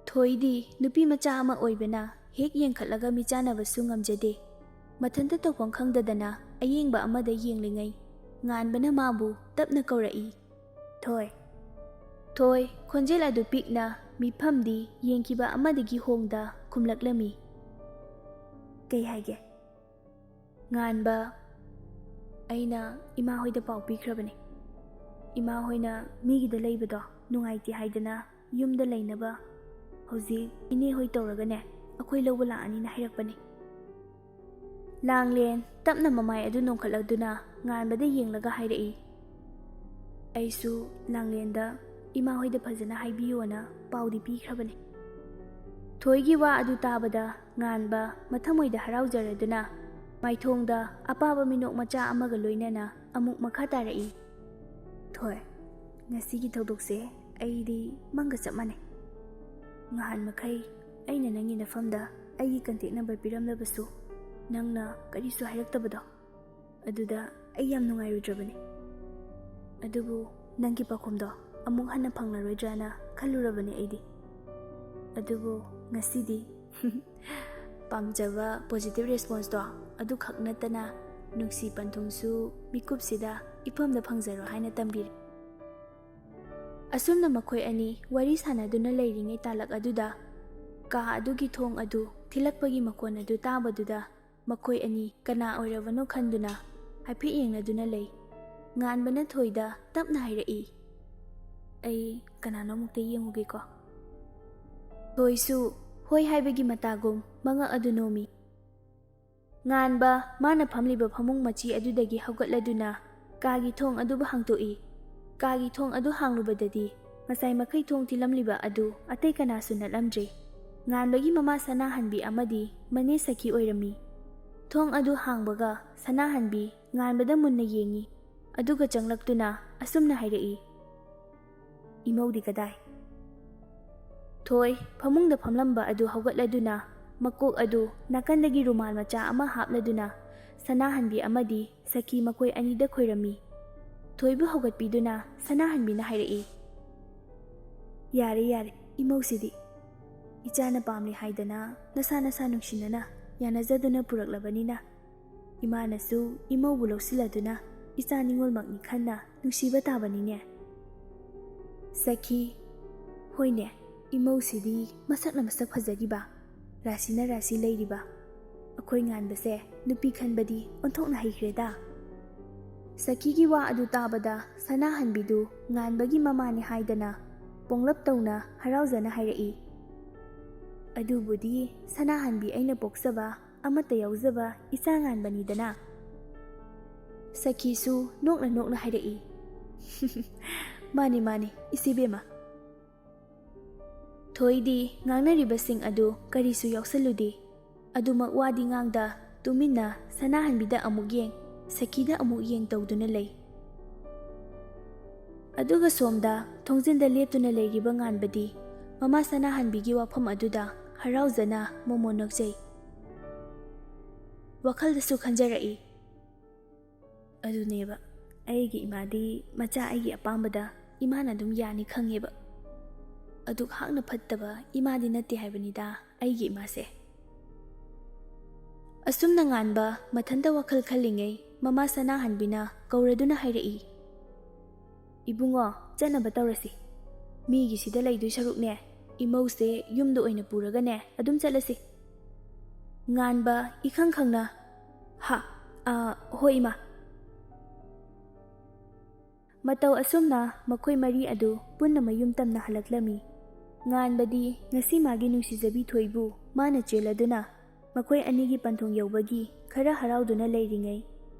ꯊꯣꯏꯗꯤ ꯅꯨꯄꯤ ꯃꯆꯥ ꯑꯃ ꯑꯣꯏꯕꯅ ꯍꯦꯛ ꯌꯦꯡꯈꯠꯂꯒ ꯃꯤꯆꯥꯟꯅꯕꯁꯨ ꯉꯝꯖꯗꯦ꯫ ꯃꯊꯟꯇ ꯇꯧꯐꯝ ꯈꯪꯗꯗꯅ ꯑꯌꯦꯡꯕ ꯑꯃꯗ ꯌꯦꯡꯂꯤꯉꯩ, ꯉꯥꯟꯕꯅ ꯃꯥꯕꯨ ꯇꯞꯅ ꯀꯧꯔꯛꯏ, "ꯊꯣꯏ꯫" ꯊꯣꯏ ꯈꯣꯟꯖꯦꯜ ꯑꯗꯨ ꯄꯤꯛꯅ ꯃꯤꯐꯝꯗꯤ ꯌꯦꯡꯈꯤꯕ ꯑꯃꯗꯒꯤ ꯍꯣꯡꯗ ꯈꯨꯝꯂꯛꯂꯝꯃꯤ꯫ "ꯀꯩ ꯍꯥꯏꯒꯦ?" ꯉꯥꯟꯕ, "ꯑꯩꯅ ꯏꯃꯥ ꯍꯣꯏꯗ ꯄꯥꯎ ꯄꯤꯈ꯭ꯔꯕꯅꯤ꯫ ꯏꯃꯥ ꯍꯣꯏꯅ ꯃꯤꯒꯤꯗ ꯂꯩꯕꯗꯣ ꯅꯨꯡꯉꯥꯏꯇꯦ ꯍꯥꯏꯗꯅ ꯌꯨꯝꯗ ꯂꯩꯅꯕ ꯍꯧꯖꯤꯛ ꯏꯅꯦ ꯍꯣꯏ ꯇꯧꯔꯒꯅꯦ ꯑꯩꯈꯣꯏ ꯂꯧꯕ ꯂꯥꯛꯑꯅꯤꯅ ꯍꯥꯏꯔꯛꯄꯅꯤ꯫" ꯂꯥꯡꯂꯦꯟ ꯇꯞꯅ ꯃꯃꯥꯏ ꯑꯗꯨ ꯅꯣꯡꯈꯠꯂꯗꯨꯅ ꯉꯥꯟꯕꯗ ꯌꯦꯡꯂꯒ ꯍꯥꯏꯔꯛꯏ꯫ "ꯑꯩꯁꯨ ꯂꯥꯡꯂꯦꯟꯗ ꯏꯃꯥ ꯍꯣꯏꯗ ꯐꯖꯅ ꯍꯥꯏꯕꯤꯌꯣꯅ ꯄꯥꯎꯗꯤ ꯄꯤꯈ꯭ꯔꯕꯅꯤ꯫" ꯊꯣꯏꯒꯤ ꯋꯥ ꯑꯗꯨ ꯇꯥꯕꯗ ꯉꯥꯟꯕ ꯃꯊꯃꯣꯏꯗ ꯍꯔꯥꯎꯖꯔꯗꯨꯅ ꯃꯥꯏꯊꯣꯡꯗ ꯑꯄꯥꯕ ꯃꯤꯅꯣꯛ ꯃꯆꯥ ꯑꯃꯒ ꯂꯣꯏꯅꯅ ꯑꯃꯨꯛ ꯃꯈꯥ ꯇꯥꯔꯛꯏ꯫ "ꯊꯣꯏ, ꯉꯁꯤꯒꯤ ꯊꯧꯗꯣꯛꯁꯦ ꯑꯩꯗꯤ ꯃꯪꯒ ꯆꯞ ꯃꯥꯟꯅꯩ꯫ ꯉꯍꯥꯟ ꯃꯈꯩ ꯑꯩꯅ ꯅꯪꯒꯤ ꯅꯐꯝꯗ ꯑꯩꯒꯤ ꯀꯟꯇꯦꯛ ꯅꯝꯕꯔ ꯄꯤꯔꯝꯂꯕꯁꯨ ꯅꯪꯅ ꯀꯔꯤꯁꯨ ꯍꯥꯏꯔꯛꯇꯕꯗꯣ, ꯑꯗꯨꯗ ꯑꯩ ꯌꯥꯝ ꯅꯨꯡꯉꯥꯏꯔꯨꯗ꯭ꯔꯕꯅꯤ꯫ ꯑꯗꯨꯕꯨ ꯅꯪꯒꯤ ꯄꯥꯎꯈꯨꯝꯗꯣ ꯑꯃꯨꯛ ꯍꯟꯅ ꯐꯪꯂꯔꯣꯏꯗ꯭ꯔꯥꯅ ꯈꯜꯂꯨꯔꯕꯅꯤ ꯑꯩꯗꯤ꯫ ꯑꯗꯨꯕꯨ ꯉꯁꯤꯗꯤ ꯄꯥꯝꯖꯕ positive responseꯇꯣ ꯑꯗꯨꯈꯛ ꯅꯠꯇꯅ ꯅꯨꯡꯁꯤ ꯄꯟꯊꯨꯡꯁꯨ ꯃꯤꯀꯨꯞꯁꯤꯗ ꯏꯐꯝꯗ ꯐꯪꯖꯔꯣ ꯍꯥꯏꯅ ꯇꯝꯕꯤꯔꯦ꯫" ꯑꯁꯨꯝꯅ ꯃꯈꯣꯏ ꯑꯅꯤ ꯋꯥꯔꯤ ꯁꯥꯟꯅꯗꯨꯅ ꯂꯩꯔꯤꯉꯩ ꯇꯥꯂꯛ ꯑꯗꯨꯗ ꯀꯥ ꯑꯗꯨꯒꯤ ꯊꯣꯡ ꯑꯗꯨ ꯊꯤꯜꯂꯛꯄꯒꯤ ꯃꯈꯣꯟ ꯑꯗꯨ ꯇꯥꯕꯗꯨꯗ ꯃꯈꯣꯏ ꯑꯅꯤ ꯀꯅꯥ ꯑꯣꯏꯔꯕꯅꯣ ꯈꯟꯗꯨꯅ ꯍꯥꯏꯐꯦꯠ ꯌꯦꯡꯅꯗꯨꯅ ꯂꯩ꯫ ꯉꯥꯟꯕꯅ ꯊꯣꯏꯗ ꯇꯞꯅ ꯍꯥꯏꯔꯛꯏ, "ꯑꯩ ꯀꯅꯥꯅꯣ ꯑꯃꯨꯛꯇ ꯌꯦꯡꯉꯨꯒꯦꯀꯣ꯫" ꯊꯣꯏꯁꯨ ꯍꯣꯏ ꯍꯥꯏꯕꯒꯤ ꯃꯇꯥꯒꯨꯝ ꯃꯉꯛ ꯑꯗꯨ ꯅꯣꯝꯃꯤ꯫ ꯉꯥꯟꯕ ꯃꯥꯅ ꯐꯝꯂꯤꯕ ꯐꯃꯨꯡ ꯃꯆꯤ ꯑꯗꯨꯗꯒꯤ ꯍꯧꯒꯠꯂꯗꯨꯅ ꯀꯥꯒꯤ ꯊꯣꯡ ꯑꯗꯨꯕꯨ ꯍꯥꯡꯗꯣꯛꯏ꯫ ꯀꯥꯒꯤ ꯊꯣꯡ ꯑꯗꯨ ꯍꯥꯡꯂꯨꯕꯗꯗꯤ ꯉꯁꯥꯏ ꯃꯈꯩ ꯊꯣꯡ ꯊꯤꯜꯂꯝꯂꯤꯕ ꯑꯗꯨ ꯑꯇꯩ ꯀꯅꯥꯁꯨ ꯅꯠꯂꯝꯗ꯭ꯔꯦ꯫ ꯉꯥꯟꯕꯒꯤ ꯃꯃꯥ ꯁꯅꯥꯍꯟꯕꯤ ꯑꯃꯗꯤ ꯃꯅꯦ ꯁꯈꯤ ꯑꯣꯏꯔꯝꯃꯤ꯫ ꯊꯣꯡ ꯑꯗꯨ ꯍꯥꯡꯕꯒ ꯁꯅꯥꯍꯟꯕꯤ ꯉꯥꯟꯕꯗ ꯃꯨꯟꯅ ꯌꯦꯡꯉꯤ꯫ ꯑꯗꯨꯒ ꯆꯪꯂꯛꯇꯨꯅ ꯑꯁꯨꯝꯅ ꯍꯥꯏꯔꯛꯏ, "ꯏꯃꯧꯗꯤ ꯀꯗꯥꯏ?" ꯊꯣꯏ ꯐꯃꯨꯡꯗ ꯐꯝꯂꯝꯕ ꯑꯗꯨ ꯍꯧꯒꯠꯂꯗꯨꯅ ꯃꯀꯣꯛ ꯑꯗꯨ ꯅꯥꯀꯟꯗꯒꯤ ꯔꯨꯃꯥꯜ ꯃꯆꯥ ꯑꯃ ꯍꯥꯞꯂꯗꯨꯅ ꯁꯅꯥꯍꯟꯕꯤ ꯑꯃꯗꯤ ꯁꯈꯤ ꯃꯈꯣꯏ ꯑꯅꯤꯗ ꯈꯣꯏꯔꯝꯃꯤ꯫ ꯊꯣꯏꯕꯨ ꯍꯧꯒꯠꯄꯤꯗꯨꯅ ꯁꯅꯥꯍꯟꯕꯤꯅ ꯍꯥꯏꯔꯛꯏ, "ꯌꯥꯔꯦ, ꯌꯥꯔꯦ, ꯏꯃꯧꯁꯤꯗꯤ ꯏꯆꯥꯅ ꯄꯥꯝꯂꯦ ꯍꯥꯏꯗꯅ ꯅꯁꯥ ꯅꯁꯥ ꯅꯨꯡꯁꯤꯅꯅ ꯌꯥꯅꯖꯗꯨꯅ ꯄꯨꯔꯛꯂꯕꯅꯤꯅ ꯏꯃꯥꯅꯁꯨ ꯏꯃꯧꯕꯨ ꯂꯧꯁꯤꯜꯂꯗꯨꯅ ꯏꯆꯥ ꯅꯤꯉꯣꯜꯃꯛꯅꯤ ꯈꯟꯅ ꯅꯨꯡꯁꯤꯕ ꯇꯥꯕꯅꯤꯅꯦ꯫" ꯁꯈꯤ, "ꯍꯣꯏꯅꯦ, "ꯏꯃꯧꯁꯤꯗꯤ ꯃꯁꯛꯅ ꯃꯁꯛ ꯐꯖꯔꯤꯕ, ꯔꯥꯁꯤꯅ ꯔꯥꯁꯤ ꯂꯩꯔꯤꯕ꯫ ꯑꯩꯈꯣꯏ ꯉꯥꯟꯕꯁꯦ ꯅꯨꯄꯤ ꯈꯟꯕꯗꯤ ꯑꯣꯟꯊꯣꯛꯅ ꯍꯩꯈ꯭ꯔꯦꯗ"꯫ ꯁꯈꯤꯒꯤ ꯋꯥ ꯑꯗꯨ ꯇꯥꯕꯗ ꯁꯅꯥꯍꯟꯕꯤꯗꯨ ꯉꯥꯟꯕꯒꯤ ꯃꯃꯥꯅꯤ ꯍꯥꯏꯗꯅ ꯄꯣꯡꯂꯞ ꯇꯧꯅ ꯍꯔꯥꯎꯖꯅ ꯍꯥꯏꯔꯛꯏ꯫ "ꯑꯗꯨꯕꯨꯗꯤ ꯁꯅꯥꯍꯟꯕꯤ ꯑꯩꯅ ꯄꯣꯛꯆꯕ ꯑꯃꯠꯇ ꯌꯥꯎꯖꯕ ꯏꯆꯥ ꯉꯥꯟꯕꯅꯤꯗꯅ"꯫ ꯁꯈꯤꯁꯨ ꯅꯣꯛꯅ ꯅꯣꯛꯅ ꯍꯥꯏꯔꯛꯏ, "ꯃꯥꯅꯤ, ꯃꯥꯅꯤ, ꯏꯆꯦꯕꯦꯝꯃ"꯫ ꯊꯣꯏꯗꯤ ꯉꯥꯡꯅꯔꯤꯕꯁꯤꯡ ꯑꯗꯨ ꯀꯔꯤꯁꯨ ꯌꯥꯎꯁꯜꯂꯨꯗꯦ꯫ ꯑꯗꯨꯃꯛ ꯋꯥꯗꯤ ꯉꯥꯡꯗ, ꯇꯨꯃꯤꯟꯅ ꯁꯅꯥꯍꯟꯕꯤꯗ ꯑꯃꯨꯛ ꯌꯦꯡ, ꯁꯈꯤꯗ ꯑꯃꯨꯛ ꯌꯦꯡ ꯇꯧꯗꯨꯅ ꯂꯩ꯫ ꯑꯗꯨꯒ ꯁꯣꯝꯗ ꯊꯣꯡꯖꯤꯟꯗ ꯂꯦꯞꯇꯨꯅ ꯂꯩꯔꯤꯕ ꯉꯥꯟꯕꯗꯤ ꯃꯃꯥ ꯁꯅꯥꯍꯟꯕꯤꯒꯤ ꯋꯥꯐꯝ ꯑꯗꯨꯗ ꯍꯔꯥꯎꯖꯅ ꯃꯣꯃꯣꯟ ꯅꯣꯛꯆꯩ꯫ ꯋꯥꯈꯜꯗꯁꯨ ꯈꯟꯖꯔꯛꯏ, "ꯑꯗꯨꯅꯦꯕ, ꯑꯩꯒꯤ ꯏꯃꯥꯗꯤ ꯃꯆꯥ ꯑꯩꯒꯤ ꯑꯄꯥꯝꯕꯗ ꯏꯃꯥꯅ ꯑꯗꯨꯝ ꯌꯥꯅꯤ ꯈꯪꯉꯦꯕ꯫ ꯑꯗꯨꯛ ꯍꯥꯛꯅ ꯐꯠꯇꯕ ꯏꯃꯥꯗꯤ ꯅꯠꯇꯦ ꯍꯥꯏꯕꯅꯤꯗ ꯑꯩꯒꯤ ꯏꯃꯥꯁꯦ"꯫ ꯑꯁꯨꯝꯅ ꯉꯥꯟꯕ ꯃꯊꯟꯇ ꯋꯥꯈꯜ ꯈꯜꯂꯤꯉꯩ ꯃꯃꯥ ꯁꯅꯥꯍꯟꯕꯤꯅ ꯀꯧꯔꯗꯨꯅ ꯍꯥꯏꯔꯛꯏ, "ꯏꯕꯨꯡꯉꯣ, ꯆꯠꯅꯕ ꯇꯧꯔꯁꯤ꯫ ꯃꯤꯒꯤꯁꯤꯗ ꯂꯩꯗꯣꯏ ꯁꯔꯨꯛꯅꯦ, ꯏꯃꯧꯁꯦ ꯌꯨꯝꯗ ꯑꯣꯏꯅ ꯄꯨꯔꯒꯅꯦ ꯑꯗꯨꯝ ꯆꯠꯂꯁꯤ"꯫ ꯉꯥꯟꯕ ꯏꯈꯪ ꯈꯪꯅ, "ꯍꯥ, ꯑ, ꯍꯣꯏ ꯏꯃꯥ"꯫ ꯃꯇꯧ ꯑꯁꯨꯝꯅ ꯃꯈꯣꯏ ꯃꯔꯤ ꯑꯗꯨ ꯄꯨꯟꯅ ꯃꯌꯨꯝ ꯇꯝꯅ ꯍꯜꯂꯛꯂꯝꯃꯤ꯫ ꯉꯥꯟꯕꯗꯤ ꯉꯁꯤ ꯃꯥꯒꯤ ꯅꯨꯡꯁꯤꯖꯕꯤ ꯊꯣꯏꯕꯨ ꯃꯥꯅ ꯆꯦꯜꯂꯗꯨꯅ ꯃꯈꯣꯏ ꯑꯅꯤꯒꯤ ꯄꯟꯊꯨꯡ ꯌꯧꯕꯒꯤ ꯈꯔ ꯍꯔꯥꯎꯗꯨꯅ ꯂꯩꯔꯤꯉꯩ,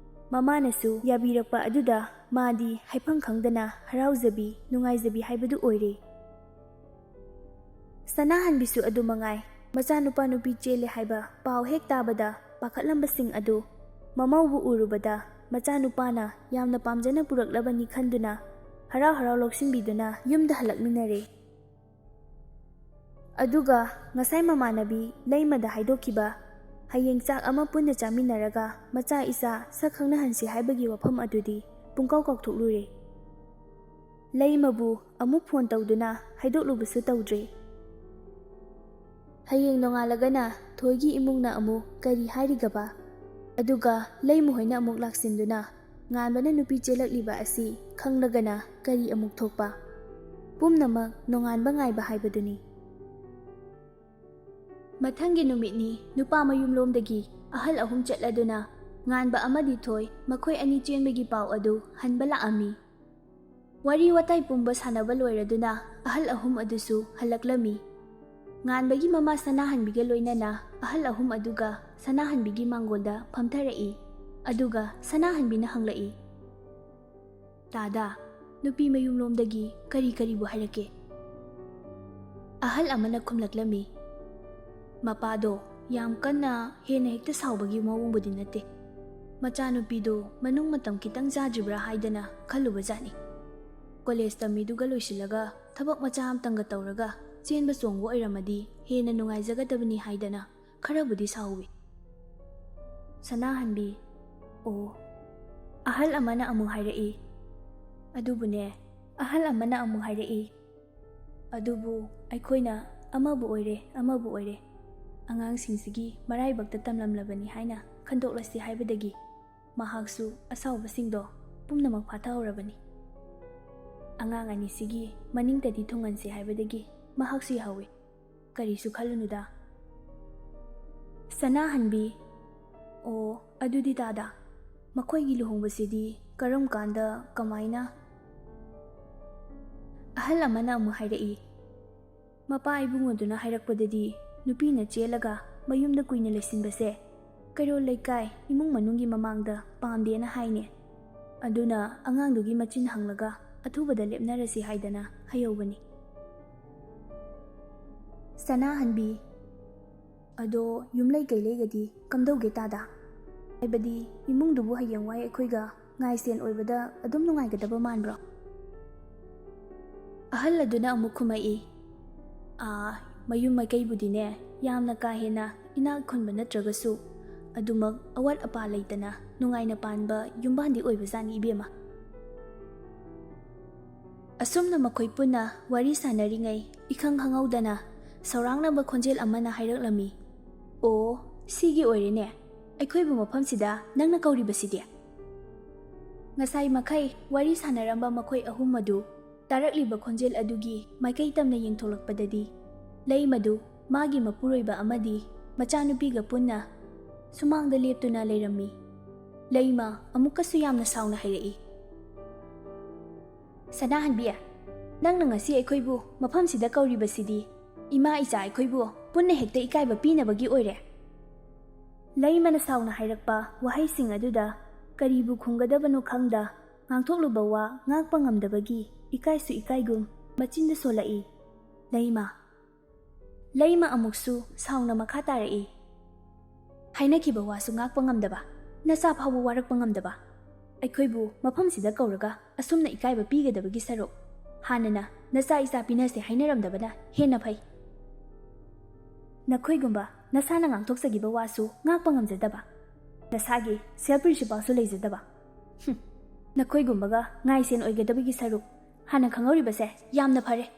ꯃꯃꯥꯅꯁꯨ ꯌꯥꯕꯤꯔꯛꯄ ꯑꯗꯨꯗ ꯃꯥꯗꯤ ꯍꯥꯏꯐꯝ ꯈꯪꯗꯅ ꯍꯔꯥꯎꯖꯕꯤ, ꯅꯨꯡꯉꯥꯏꯖꯕꯤ ꯍꯥꯏꯕꯗꯨ ꯑꯣꯏꯔꯦ꯫ ꯁꯅꯥꯍꯟꯕꯤꯁꯨ ꯑꯗꯨ ꯃꯉꯥꯏ꯫ ꯃꯆꯥꯅꯨꯄꯥ ꯅꯨꯄꯤ ꯆꯦꯜꯂꯦ ꯍꯥꯏꯕ ꯄꯥꯎ ꯍꯦꯛ ꯇꯥꯕꯗ ꯄꯥꯈꯠꯂꯝꯕꯁꯤꯡ ꯑꯗꯨ ꯃꯃꯧꯕꯨ ꯎꯔꯨꯕꯗ ꯃꯆꯥꯅꯨꯄꯥꯅ ꯌꯥꯝꯅ ꯄꯥꯝꯖꯅ ꯄꯨꯔꯛꯂꯕꯅꯤ ꯈꯟꯗꯨꯅ ꯍꯔꯥꯎ ꯍꯔꯥꯎ ꯂꯧꯁꯤꯟꯕꯤꯗꯨꯅ ꯌꯨꯝꯗ ꯍꯜꯂꯛꯃꯤꯟꯅꯔꯦ꯫ ꯑꯗꯨꯒ ꯉꯁꯥꯏ ꯃꯃꯥꯟꯅꯕꯤ ꯂꯩꯃꯗ ꯍꯥꯏꯗꯣꯛꯈꯤꯕ ꯍꯌꯦꯡ ꯆꯥꯛ ꯑꯃ ꯄꯨꯟꯅ ꯆꯥꯃꯤꯟꯅꯔꯒ ꯃꯆꯥ ꯏꯆꯥ ꯁꯛ ꯈꯪꯅꯍꯟꯁꯤ ꯍꯥꯏꯕꯒꯤ ꯋꯥꯐꯝ ꯑꯗꯨꯗꯤ ꯄꯨꯡꯀꯥꯎ ꯀꯥꯎꯊꯣꯛꯂꯨꯔꯦ꯫ ꯂꯩꯃꯕꯨ ꯑꯃꯨꯛ ꯐꯣꯟ ꯇꯧꯗꯨꯅ ꯍꯥꯏꯗꯣꯛꯂꯨꯕꯁꯨ ꯇꯧꯗ꯭ꯔꯦ꯫ ꯍꯌꯦꯡ ꯅꯣꯡꯉꯥꯜꯂꯒꯅ ꯊꯣꯏꯒꯤ ꯏꯃꯨꯡꯅ ꯑꯃꯨꯛ ꯀꯔꯤ ꯍꯥꯏꯔꯤꯒꯕ? ꯑꯗꯨꯒ ꯂꯩꯃꯍꯣꯏꯅ ꯑꯃꯨꯛ ꯂꯥꯛꯁꯤꯟꯗꯨꯅ ꯉꯥꯟꯕꯅ ꯅꯨꯄꯤ ꯆꯦꯜꯂꯛꯂꯤꯕ ꯑꯁꯤ ꯈꯪꯂꯒꯅ ꯀꯔꯤ ꯑꯃꯨꯛ ꯊꯣꯛꯄ? ꯄꯨꯝꯅꯃꯛ ꯅꯣꯡꯉꯥꯟꯕ ꯉꯥꯏꯕ ꯍꯥꯏꯕꯗꯨꯅꯤ꯫ ꯃꯊꯪꯒꯤ ꯅꯨꯃꯤꯠꯅꯤ, ꯅꯨꯄꯥ ꯃꯌꯨꯝꯂꯣꯝꯗꯒꯤ ꯑꯍꯜ ꯑꯍꯨꯝ ꯆꯠꯂꯗꯨꯅ ꯉꯥꯟꯕ ꯑꯃꯗꯤ ꯊꯣꯏ ꯃꯈꯣꯏ ꯑꯅꯤ ꯆꯦꯟꯕꯒꯤ ꯄꯥꯎ ꯑꯗꯨ ꯍꯟꯕ ꯂꯥꯛꯑꯝꯃꯤ꯫ ꯋꯥꯔꯤ ꯋꯥꯇꯥꯏ ꯄꯨꯝꯕ ꯁꯥꯟꯅꯕ ꯂꯣꯏꯔꯗꯨꯅ ꯑꯍꯜ ꯑꯍꯨꯝ ꯑꯗꯨꯁꯨ ꯍꯜꯂꯛꯂꯝꯃꯤ꯫ ꯉꯥꯟꯕꯒꯤ ꯃꯃꯥ ꯁꯅꯥꯍꯟꯕꯤꯒ ꯂꯣꯏꯅꯅ ꯑꯍꯜ ꯑꯍꯨꯝ ꯑꯗꯨꯒ ꯁꯅꯥꯍꯟꯕꯤꯒꯤ ꯃꯥꯡꯒꯣꯜꯗ ꯐꯝꯊꯔꯛꯏ꯫ ꯑꯗꯨꯒ ꯁꯅꯥꯍꯟꯕꯤꯅ ꯍꯪꯂꯛꯏ, "ꯇꯥꯗꯥ, ꯅꯨꯄꯤ ꯃꯌꯨꯝꯂꯣꯝꯗꯒꯤ ꯀꯔꯤ ꯀꯔꯤꯕꯨ ꯍꯥꯏꯔꯛꯀꯦ?" ꯑꯍꯜ ꯑꯃꯅ ꯈꯨꯝꯂꯛꯂꯝꯃꯤ, "ꯃꯄꯥꯗꯣ ꯌꯥꯝ ꯀꯟꯅ ꯍꯦꯟꯅ ꯍꯦꯛꯇ ꯁꯥꯎꯕꯒꯤ ꯃꯑꯣꯡꯕꯨꯗꯤ ꯅꯠꯇꯦ꯫ ꯃꯆꯥꯅꯨꯄꯤꯗꯣ ꯃꯅꯨꯡ ꯃꯇꯝ ꯈꯤꯇꯪ ꯆꯥꯗ꯭ꯔꯤꯕ꯭ꯔꯥ ꯍꯥꯏꯗꯅ ꯈꯜꯂꯨꯕꯖꯥꯠꯅꯤ꯫ ꯀꯣꯂꯦꯖ ꯇꯝꯃꯤꯗꯨꯒ ꯂꯣꯏꯁꯤꯜꯂꯒ ꯊꯕꯛ ꯃꯆꯥ ꯑꯃꯇꯪꯒ ꯇꯧꯔꯒ ꯆꯦꯟꯕ ꯆꯣꯡꯕ ꯑꯣꯏꯔꯝꯃꯗꯤ ꯍꯦꯟꯅ ꯅꯨꯡꯉꯥꯏꯖꯒꯗꯕꯅꯤ ꯍꯥꯏꯗꯅ ꯈꯔꯕꯨꯗꯤ ꯁꯥꯎꯏ꯫" ꯁꯅꯥꯍꯟꯕꯤ, "ꯑꯣ꯫" ꯑꯍꯜ ꯑꯃꯅ ꯑꯃꯨꯛ ꯍꯥꯏꯔꯛꯏ, "ꯑꯗꯨꯕꯨꯅꯦ," ꯑꯍꯜ ꯑꯃꯅ ꯑꯃꯨꯛ ꯍꯥꯏꯔꯛꯏ, "ꯑꯗꯨꯕꯨ ꯑꯩꯈꯣꯏꯅ ꯑꯃꯕꯨ ꯑꯣꯏꯔꯦ, ꯑꯃꯕꯨ ꯑꯣꯏꯔꯦ, ꯑꯉꯥꯡꯁꯤꯡꯁꯤꯒꯤ ꯃꯔꯥꯏꯕꯛꯇ ꯇꯝꯂꯝꯂꯕꯅꯤ ꯍꯥꯏꯅ ꯈꯟꯗꯣꯛꯂꯁꯤ ꯍꯥꯏꯕꯗꯒꯤ ꯃꯍꯥꯛꯁꯨ ꯑꯁꯥꯎꯕꯁꯤꯡꯗꯣ ꯄꯨꯝꯅꯃꯛ ꯐꯥꯊꯍꯧꯔꯕꯅꯤ꯫ ꯑꯉꯥꯡ ꯑꯅꯤꯁꯤꯒꯤ ꯃꯅꯤꯡꯇꯗꯤ ꯊꯨꯡꯍꯟꯁꯤ ꯍꯥꯏꯕꯗꯒꯤ ꯃꯍꯥꯛꯁꯨ ꯌꯥꯍꯧꯏ꯫ ꯀꯔꯤꯁꯨ ꯈꯜꯂꯨꯅꯨꯗ꯫" ꯁꯅꯥꯍꯟꯕꯤ, "ꯑꯣ, ꯑꯗꯨꯗꯤ ꯇꯥꯗꯥ, ꯃꯈꯣꯏꯒꯤ ꯂꯨꯍꯣꯡꯕꯁꯤꯗꯤ ꯀꯔꯝ ꯀꯥꯟꯗ, ꯀꯃꯥꯏꯅ?" ꯑꯍꯜ ꯑꯃꯅ ꯑꯃꯨꯛ ꯍꯥꯏꯔꯛꯏ, "ꯃꯄꯥ ꯏꯕꯨꯡꯉꯣꯗꯨꯅ ꯍꯥꯏꯔꯛꯄꯗꯗꯤ ꯅꯨꯄꯤꯅ ꯆꯦꯜꯂꯒ ꯃꯌꯨꯝꯗ ꯀꯨꯏꯅ ꯂꯩꯁꯤꯟꯕꯁꯦ ꯀꯩꯔꯣꯜ ꯂꯩꯀꯥꯏ ꯏꯃꯨꯡ ꯃꯅꯨꯡꯒꯤ ꯃꯃꯥꯡꯗ ꯄꯥꯝꯗꯦꯅ ꯍꯥꯏꯅꯦ꯫ ꯑꯗꯨꯅ ꯑꯉꯥꯡꯗꯨꯒꯤ ꯃꯆꯤꯟ ꯍꯪꯂꯒ ꯑꯊꯨꯕꯗ ꯂꯦꯞꯅꯔꯁꯤ ꯍꯥꯏꯗꯅ ꯍꯥꯏꯍꯧꯕꯅꯤ꯫" ꯁꯅꯥꯍꯟꯕꯤ, "ꯑꯗꯣ ꯌꯨꯝꯂꯩ ꯀꯩꯂꯩꯒꯗꯤ ꯀꯝꯗꯧꯒꯦ ꯇꯥꯗꯥ? ꯍꯥꯏꯕꯗꯤ ꯏꯃꯨꯡꯗꯨꯕꯨ ꯍꯌꯦꯡꯋꯥꯏ ꯑꯩꯈꯣꯏꯒ ꯉꯥꯏꯁꯦꯟ ꯑꯣꯏꯕꯗ ꯑꯗꯨꯝ ꯅꯨꯡꯉꯥꯏꯒꯗꯕ ꯃꯥꯟꯕ꯭ꯔꯣ?" ꯑꯍꯜ ꯑꯗꯨꯅ ꯑꯃꯨꯛ ꯈꯨꯝꯃꯛꯏ, "ꯑꯥ, ꯃꯌꯨꯝ ꯃꯀꯩꯕꯨꯗꯤꯅꯦ ꯌꯥꯝꯅ ꯀꯥ ꯍꯦꯟꯅ ꯏꯅꯥꯛ ꯈꯨꯟꯕ ꯅꯠꯇ꯭ꯔꯒꯁꯨ ꯑꯗꯨꯃꯛ ꯑꯋꯥꯠ ꯑꯄꯥ ꯂꯩꯇꯅ ꯅꯨꯡꯉꯥꯏꯅ ꯄꯥꯟꯕ ꯌꯨꯝꯕꯥꯟꯗꯤ ꯑꯣꯏꯕꯖꯥꯠꯅꯤ ꯏꯕꯦꯝꯃ꯫" ꯑꯁꯨꯝꯅ ꯃꯈꯣꯏ ꯄꯨꯟꯅ ꯋꯥꯔꯤ ꯁꯥꯟꯅꯔꯤꯉꯩ ꯏꯈꯪ ꯈꯪꯍꯧꯗꯅ ꯁꯧꯔꯥꯡꯅꯕ ꯈꯣꯟꯖꯦꯜ ꯑꯃꯅ ꯍꯥꯏꯔꯛꯂꯝꯃꯤ, "ꯑꯣ, ꯁꯤꯒꯤ ꯑꯣꯏꯔꯦꯅꯦ, ꯑꯩꯈꯣꯏꯕꯨ ꯃꯐꯝꯁꯤꯗ ꯅꯪꯅ ꯀꯧꯔꯤꯕꯁꯤꯗꯤ?" ꯉꯁꯥꯏ ꯃꯈꯩ ꯋꯥꯔꯤ ꯁꯥꯟꯅꯔꯝꯕ ꯃꯈꯣꯏ ꯑꯍꯨꯝ ꯑꯗꯨ ꯇꯥꯔꯛꯂꯤꯕ ꯈꯣꯟꯖꯦꯜ ꯑꯗꯨꯒꯤ ꯃꯥꯏꯀꯩ ꯇꯝꯅ ꯌꯦꯡꯊꯣꯛꯂꯛꯄꯗꯗꯤ, ꯂꯩꯃꯗꯨ ꯃꯥꯒꯤ ꯃꯄꯨꯔꯣꯏꯕ ꯑꯃꯗꯤ ꯃꯆꯥꯅꯨꯄꯤꯒ ꯄꯨꯟꯅ ꯁꯨꯃꯥꯡꯗ ꯂꯦꯞꯇꯨꯅ ꯂꯩꯔꯝꯃꯤ꯫ ꯂꯩꯃ ꯑꯃꯨꯛꯀꯁꯨ ꯌꯥꯝꯅ ꯁꯥꯎꯅ ꯍꯥꯏꯔꯛꯏ, "ꯁꯅꯥꯍꯟꯕꯤ, ꯅꯪꯅ ꯉꯁꯤ ꯑꯩꯈꯣꯏꯕꯨ ꯃꯐꯝꯁꯤꯗ ꯀꯧꯔꯤꯕꯁꯤꯗꯤ ꯏꯃꯥ ꯏꯆꯥ ꯑꯩꯈꯣꯏꯕꯨ ꯄꯨꯟꯅ ꯍꯦꯛꯇ ꯏꯀꯥꯏꯕ ꯄꯤꯅꯕꯒꯤ ꯑꯣꯏꯔꯦ?" ꯂꯩꯃꯅ ꯁꯥꯎꯅ ꯍꯥꯏꯔꯛꯄ ꯋꯥꯍꯩꯁꯤꯡ ꯑꯗꯨꯗ ꯀꯔꯤꯕꯨ ꯈꯨꯝꯒꯗꯕꯅꯣ ꯈꯪꯗ, ꯉꯥꯡꯊꯣꯛꯂꯨꯕ ꯋꯥ ꯉꯥꯛꯄ ꯉꯝꯗꯕꯒꯤ ꯏꯀꯥꯏꯁꯨ ꯏꯀꯥꯏꯒꯨꯝ ꯃꯆꯤꯟꯗ ꯁꯣꯜꯂꯛꯏ꯫ ꯂꯩꯃ꯫ ꯂꯩꯃ ꯑꯃꯨꯛꯁꯨ ꯁꯥꯎꯅ ꯃꯈꯥ ꯇꯥꯔꯛꯏ, "ꯍꯥꯏꯅꯈꯤꯕ ꯋꯥꯁꯨ ꯉꯥꯛꯄ ꯉꯝꯗꯕ, ꯅꯆꯥ ꯐꯥꯎꯕ ꯋꯥꯔꯛꯄ ꯉꯝꯗꯕ, ꯑꯩꯈꯣꯏꯕꯨ ꯃꯐꯝꯁꯤꯗ ꯀꯧꯔꯒ ꯑꯁꯨꯝꯅ ꯏꯀꯥꯏꯕ ꯄꯤꯒꯗꯕꯒꯤ ꯁꯔꯨꯛ, ꯍꯥꯟꯅꯅ ꯅꯆꯥ ꯏꯆꯥ ꯄꯤꯅꯁꯦ ꯍꯥꯏꯅꯔꯝꯗꯕꯅ ꯍꯦꯟꯅ ꯐꯩ꯫ ꯅꯈꯣꯏꯒꯨꯝꯕ ꯅꯁꯥꯅ ꯉꯥꯡꯊꯣꯛꯆꯈꯤꯕ ꯋꯥꯁꯨ ꯉꯥꯛꯄ ꯉꯝꯖꯗꯕ, ꯅꯁꯥꯒꯤ ꯁꯦꯜꯐ ꯄ꯭ꯔꯤꯟꯁꯤꯄꯜꯁꯨ ꯂꯩꯖꯗꯕ꯫ ꯍꯨꯝ, ꯅꯈꯣꯏꯒꯨꯝꯕꯒ ꯉꯥꯏꯁꯦꯟ ꯑꯣꯏꯒꯗꯕꯒꯤ ꯁꯔꯨꯛ, ꯍꯥꯟꯅ ꯈꯪꯍꯧꯔꯤꯕꯁꯦ ꯌꯥꯝꯅ ꯐꯔꯦ꯫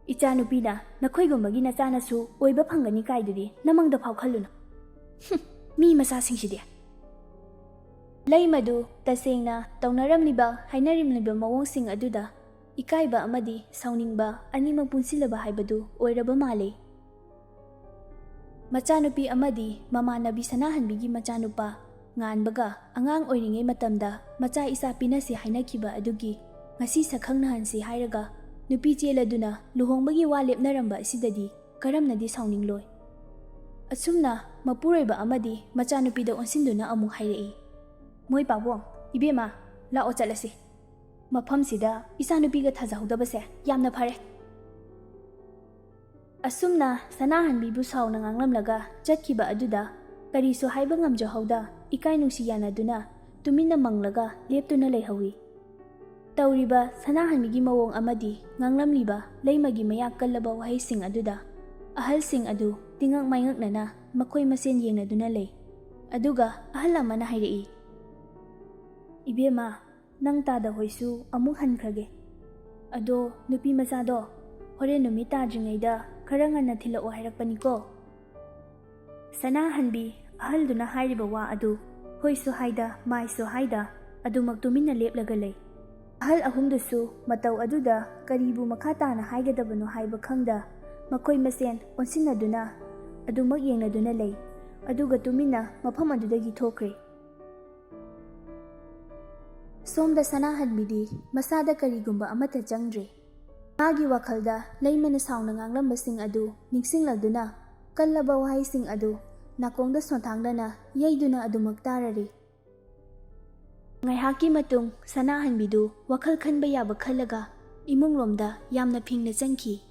ꯏꯆꯥꯅꯨꯄꯤꯅ ꯅꯈꯣꯏꯒꯨꯝꯕꯒꯤ ꯅꯆꯥꯅꯁꯨ ꯑꯣꯏꯕ ꯐꯪꯒꯅꯤ ꯀꯥꯏꯗꯨꯗꯤ ꯅꯃꯪꯗ ꯐꯥꯎ ꯈꯜꯂꯨꯅꯨ꯫ ꯍꯨꯝ, ꯃꯤ ꯃꯆꯥꯁꯤꯡꯁꯤꯗꯤ꯫" ꯂꯩꯃꯗꯨ ꯇꯁꯦꯡꯅ ꯇꯧꯅꯔꯝꯂꯤꯕ ꯍꯥꯏꯅꯔꯝꯂꯤꯕ ꯃꯑꯣꯡꯁꯤꯡ ꯑꯗꯨꯗ ꯏꯀꯥꯏꯕ ꯑꯃꯗꯤ ꯁꯥꯎꯅꯤꯡꯕ ꯑꯅꯤꯃꯛ ꯄꯨꯟꯁꯤꯜꯂꯕ ꯍꯥꯏꯕꯗꯨ ꯑꯣꯏꯔꯕ ꯃꯥꯜꯂꯤ꯫ ꯃꯆꯥꯅꯨꯄꯤ ꯑꯃꯗꯤ ꯃꯃꯥꯟꯅꯕꯤ ꯁꯅꯥꯍꯟꯕꯤꯒꯤ ꯃꯆꯥꯅꯨꯄꯥ ꯉꯥꯟꯕꯒ ꯑꯉꯥꯡ ꯑꯣꯏꯔꯤꯉꯩ ꯃꯇꯝꯗ ꯃꯆꯥ ꯏꯆꯥ ꯄꯤꯅꯁꯤ ꯍꯥꯏꯅꯈꯤꯕ ꯑꯗꯨꯒꯤ ꯉꯁꯤ ꯁꯛꯈꯪꯅꯍꯟꯁꯤ ꯍꯥꯏꯔꯒ ꯅꯨꯄꯤ ꯆꯦꯜꯂꯗꯨꯅ ꯂꯨꯍꯣꯡꯕꯒꯤ ꯋꯥ ꯂꯦꯞꯅꯔꯝꯕ ꯑꯁꯤꯗꯗꯤ ꯀꯔꯝꯅꯗꯤ ꯁꯥꯎꯅꯤꯡꯂꯣꯏ? ꯑꯁꯨꯝꯅ ꯃꯄꯨꯔꯣꯏꯕ ꯑꯃꯗꯤ ꯃꯆꯥꯅꯨꯄꯤꯗ ꯑꯣꯟꯁꯤꯟꯗꯨꯅ ꯑꯃꯨꯛ ꯍꯥꯏꯔꯛꯏ, "ꯃꯣꯏ ꯄꯥꯕꯨꯡ, ꯏꯕꯦꯝꯃ, ꯂꯥꯛꯑꯣ ꯆꯠꯂꯁꯤ꯫ ꯃꯐꯝꯁꯤꯗ ꯏꯆꯥꯅꯨꯄꯤꯒ ꯊꯥꯖꯍꯧꯗꯕꯁꯦ ꯌꯥꯝꯅ ꯐꯔꯦ꯫" ꯑꯁꯨꯝꯅ ꯁꯅꯥꯍꯟꯕꯤꯕꯨ ꯁꯥꯎꯅ ꯉꯥꯡꯂꯝꯂꯒ ꯆꯠꯈꯤꯕ ꯑꯗꯨꯗ ꯀꯔꯤꯁꯨ ꯍꯥꯏꯕ ꯉꯝꯖꯍꯧꯗ ꯏꯀꯥꯏ ꯅꯨꯡꯁꯤ ꯌꯥꯅꯗꯨꯅ ꯇꯨꯃꯤꯟꯅ ꯃꯪꯂꯒ ꯂꯦꯞꯇꯨꯅ ꯂꯩꯍꯧꯏ꯫ ꯇꯧꯔꯤꯕ ꯁꯅꯥꯍꯟꯕꯤꯒꯤ ꯃꯑꯣꯡ ꯑꯃꯗꯤ ꯉꯥꯡꯂꯝꯂꯤꯕ ꯂꯩꯃꯒꯤ ꯃꯌꯥꯛ ꯀꯜꯂꯕ ꯋꯥꯍꯩꯁꯤꯡ ꯑꯗꯨꯗ ꯑꯍꯜꯁꯤꯡ ꯑꯗꯨ ꯇꯤꯉꯛ ꯃꯥꯏꯉꯛꯅꯅ ꯃꯈꯣꯏ ꯃꯁꯦꯟ ꯌꯦꯡꯅꯗꯨꯅ ꯂꯩ꯫ ꯑꯗꯨꯒ ꯑꯍꯜ ꯑꯃꯅ ꯍꯥꯏꯔꯛꯏ, "ꯏꯕꯦꯝꯃ, ꯅꯪ ꯇꯥꯗ ꯍꯣꯏꯁꯨ ꯑꯃꯨꯛ ꯍꯟꯈ꯭ꯔꯒꯦ꯫ ꯑꯗꯣ ꯅꯨꯄꯤ ꯃꯆꯥꯗꯣ ꯍꯣꯔꯦꯟ ꯅꯨꯃꯤꯠ ꯇꯥꯗ꯭ꯔꯤꯉꯩꯗ ꯈꯔ ꯉꯟꯅ ꯊꯤꯜꯂꯛꯑꯣ ꯍꯥꯏꯔꯛꯄꯅꯤꯀꯣ꯫" ꯁꯅꯥꯍꯟꯕꯤ ꯑꯍꯜꯗꯨꯅ ꯍꯥꯏꯔꯤꯕ ꯋꯥ ꯑꯗꯨ ꯍꯣꯏꯁꯨ ꯍꯥꯏꯗ, ꯃꯥꯏꯁꯨ ꯍꯥꯏꯗ, ꯑꯗꯨꯃꯛ ꯇꯨꯃꯤꯟꯅ ꯂꯦꯞꯂꯒ ꯂꯩ꯫ ꯑꯍꯜ ꯑꯍꯨꯝꯗꯨꯁꯨ ꯃꯇꯧ ꯑꯗꯨꯗ ꯀꯔꯤꯕꯨ ꯃꯈꯥ ꯇꯥꯅ ꯍꯥꯏꯒꯗꯕꯅꯣ ꯍꯥꯏꯕ ꯈꯪꯗ, ꯃꯈꯣꯏ ꯃꯁꯦꯟ ꯑꯣꯟꯁꯤꯟꯅꯗꯨꯅ ꯑꯗꯨꯃꯛ ꯌꯦꯡꯅꯗꯨꯅ ꯂꯩ꯫ ꯑꯗꯨꯒ ꯇꯨꯃꯤꯟꯅ ꯃꯐꯝ ꯑꯗꯨꯗꯒꯤ ꯊꯣꯛꯈ꯭ꯔꯦ꯫ ꯁꯣꯝꯗ ꯁꯅꯥꯍꯟꯕꯤꯗꯤ ꯃꯁꯥꯗ ꯀꯔꯤꯒꯨꯝꯕ ꯑꯃꯠꯇ ꯆꯪꯗ꯭ꯔꯦ꯫ ꯃꯥꯒꯤ ꯋꯥꯈꯜꯗ ꯂꯩꯃꯅ ꯁꯥꯎꯅ ꯉꯥꯡꯂꯝꯕꯁꯤꯡ ꯑꯗꯨ ꯅꯤꯡꯁꯤꯡꯂꯗꯨꯅ, ꯀꯜꯂꯕ ꯋꯥꯍꯩꯁꯤꯡ ꯑꯗꯨ ꯅꯥꯀꯣꯡꯗ ꯁꯣꯟꯊꯥꯡꯗꯅ ꯌꯩꯗꯨꯅ ꯑꯗꯨꯃꯛ ꯇꯥꯔꯔꯤ꯫ ꯉꯥꯏꯍꯥꯛꯀꯤ ꯃꯇꯨꯡ ꯁꯅꯥꯍꯟꯕꯤꯗꯨ ꯋꯥꯈꯜ ꯈꯟꯕ ꯌꯥꯕ ꯈꯜꯂꯒ ꯏꯃꯨꯡꯂꯣꯝꯗ ꯌꯥꯝꯅ ꯐꯤꯡꯅ ꯆꯪꯈꯤ꯫